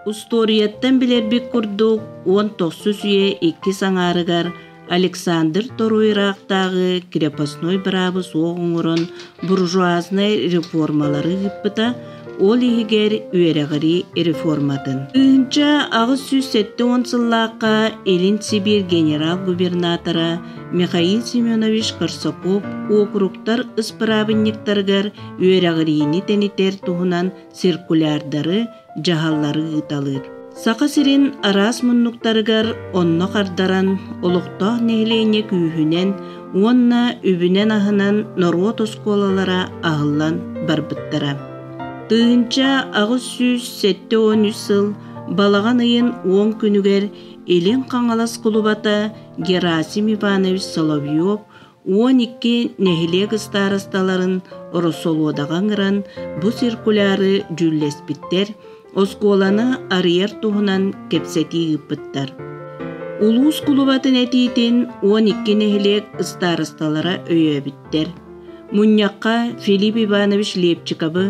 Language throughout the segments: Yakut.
Устуоруйаттан билэрбит курдук, уон тохсус үйэ иккис аҥаарыгар Александр Торуй ыраахтааҕы крепостной быраабы суох оҥорон буржуазнай реформалары ыыппыта, ол иһигэр үөрэҕирии реформатын. 1870 сыллаахха Илин Сибиир генерал-губернатора Михаил Семенович Корсаков уокуруктар ыспыраабынньыктарыгар үөрэҕириини тэнитэр туһунан циркулярдары, дьаһаллары ыыталыыр. Саха сирин араас муннуктарыгар онно хардаран, олохтоох нэһилиэнньэ күүһүнэн уонна үбүнэн-аһынан норуот оскуолалара аһыллан барбыттара. 1873 сыл балаҕан ыйын уон күнүгэр Илин Хаҥалас кулубата Герасим Иванович Соловьев 12 нэһилиэк ыстаарасталарын Ороссолуодаҕа ыҥыран бу циркуляры дьүүллэспиттэр, оскуоланы арыйар туһунан кэпсэтии ыыппыттар. Улуус кулубатын этиитин 12 нэһилиэк ыстаарасталара өйөөбүттэр. Мунньахха Филипп Иванович Лепчиковы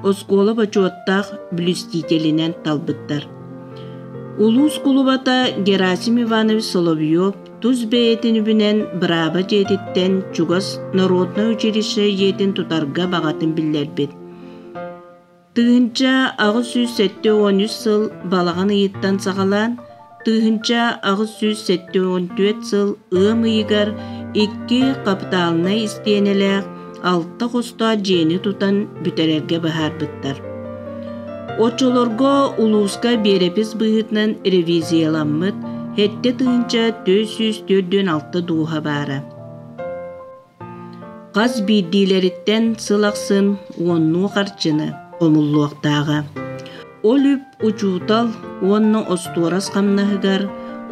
оскуола бочуоттаах блюстителинэн талбыттар. Улуус кулубата Герасим Иванович Соловьев тус бэйэтин үбүнэн бырааба дьиэтиттэн чугас народнай училище дьиэтин тутарга баҕатын биллэрбит. 1873 сыл балаҕан ыйыттан саҕалаан 1874 сыл ыам ыйыгар икки хапытаалынай истиэнэлээх алта хостоох дьиэни тутан бүтэрэргэ быһаарбыттар. Оччолорго улууска биэрэпис быһыытынан ревизияламмыт 7446 дууһа баара. Хас биирдиилэриттэн сыл ахсын уоннуу харчыны хомуллуохтааҕа. Ол үп учуутал уонна остуорас хамнаһыгар,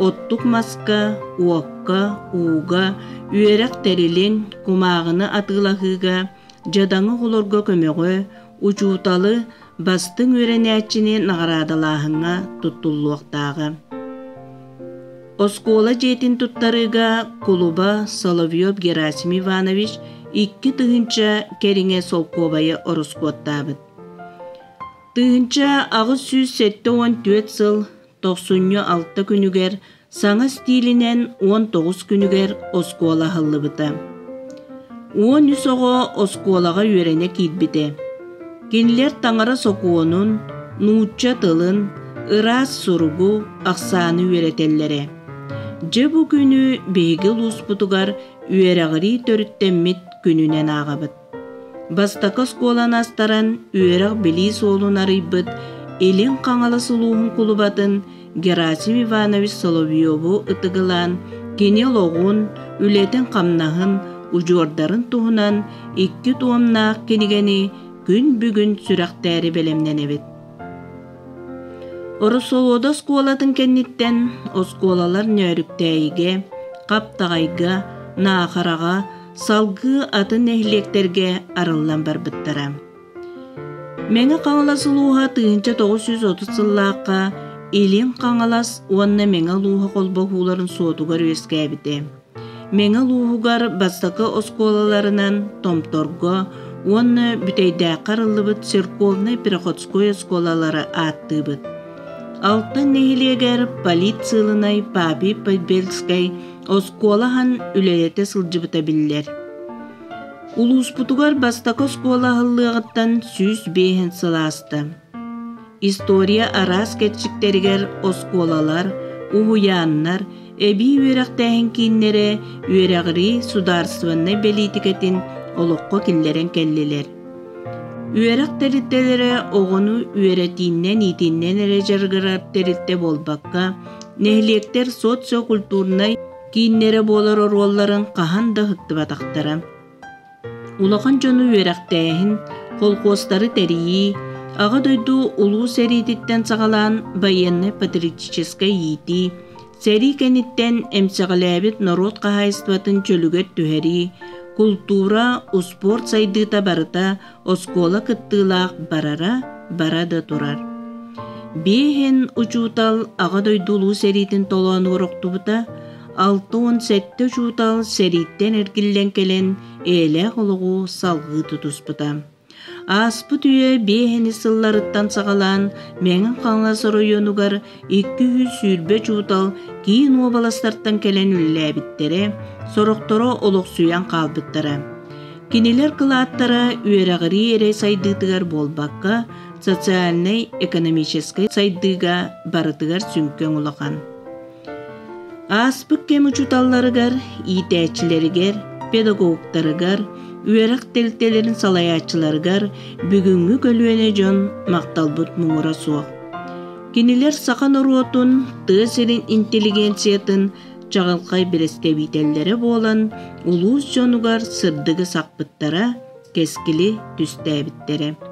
оттук маска, уокка, ууга, үөрэх тэрилин, кумааҕыны атыылаһыыга, дьадаҥы оҕолорго көмөҕө, учууталы, бастыҥ үөрэнээччини наҕараадалааһыҥҥа туттуллуохтааҕа. Оскуола дьиэтин туттарыыга кулуба Соловьев Герасим Иванович 2000 кэриҥэ солкуобайы ороскуоттаабыт. 1874 сыл тохсунньу алта күнүгэр саҥа стилинэн 19 күнүгэр оскуола аһыллыбыта. 13 оҕо оскуолаҕа үөрэнэ киирбитэ. Кинилэр таҥара сокуонун, нуучча тылын, ыраас суругу, ахсааны үөрэтэллэрэ. Дьэ бу күнү биһиги улууспутугар үөрэҕирии төрүттэммит күнүнэн ааҕабыт. Бастакы оскуоланы астаран үөрэх-билии суолун арыйбыт Илин Хаҥалас улууһун кулубатын Герасим Иванович Соловьеву ытыгылаан, кини олоҕун, үлэтин-хамнаһын, удьуордарын туһунан икки туомнаах кинигэни күн бүгүн сүрэхтээри бэлэмнэнэбит. Ороссолуода оскуолатын кэнниттэн оскуолалар Нөөрүктээйигэ, Хаптаҕайга, Наахараҕа, салгыы атын нэһилиэктэргэ арыллан барбыттара. Мэҥэ Хаҥалас улууһа 1930 сыллаахха Илин Хаҥалас уонна Мэҥэ улууһа холбоһууларын суотугар үөскээбитэ. Мэҥэ улууһугар бастакы оскуолаларынан Томторго уонна Бүтэйдээххэ арыллыбыт церковнай-приходской оскуолалары ааттыыбыт. Алтан нэһилиэгэр политсыылынай Папий Подбельскай оскуола аһан үлэлэтэ сылдьыбыта биллэр. Улууспутугар бастакы оскуола аһыллыаҕыттан 105 сыл ааста. История араас кэрчиктэригэр оскуолалар, уһуйааннар, эбии үөрэхтээһин кииннэрэ үөрэҕирии судаарыстыбаннай бэлиитикэтин олоххо киллэрэн кэллилэр. Үөрэх тэрилтэлэрэ оҕону үөрэтииннэн-иитиннэн эрэ дьарыгырар тэрилтэ буолбакка, нэһилиэктэр социокультурнай кииннэрэ буолар оруолларын хаһан да ыһыктыбатахтара. Улахан дьону үөрэхтээһин, колхуостары тэрийии, Аҕа дойду Улуу сэриититтэн саҕалаан байыаннай-патриотическай иитии, сэрии кэнниттэн эмсэҕэлээбит норуот хаһаайыстыбатын чөлүгэр түһэрии, култуура, успуорт сайдыыта барыта оскуола кыттыылаах барара бара да турар. Биэһин учуутал Аҕа дойду Улуу сэриитин толоонугар охтубута, 67 учуутал сэрииттэн эргиллэн кэлэн эйэлээх олоҕу салҕыы тутуспута. Ааспыт үйэ биэһини сылларыттан саҕалаан Мэҥэ Хаҥалас оройуонугар 220 учуутал киин уобаластартан кэлэн үлэлээбиттэрэ, сорохторо олохсуйан хаалбыттара. Кинилэр кылааттара үөрэҕирии эрэ сайдыытыгар буолбакка, социальнай-экономическай сайдыыга барытыгар сүҥкэн улахан. Ааспыт кэм учууталларыгар, иитээччилэригэр, педагогтарыгар, үөрэх тэрилтэлэрин салайааччыларыгар бүгүҥҥү көлүөнэ дьон махталбыт муҥура суох. Кинилэр саха норуотун, тыа сирин интеллигенциятын чаҕылхай бэрэстэбиитэллэрэ буолан улуус дьонугар сырдыгы сахпыттара, кэскили түстээбиттэрэ.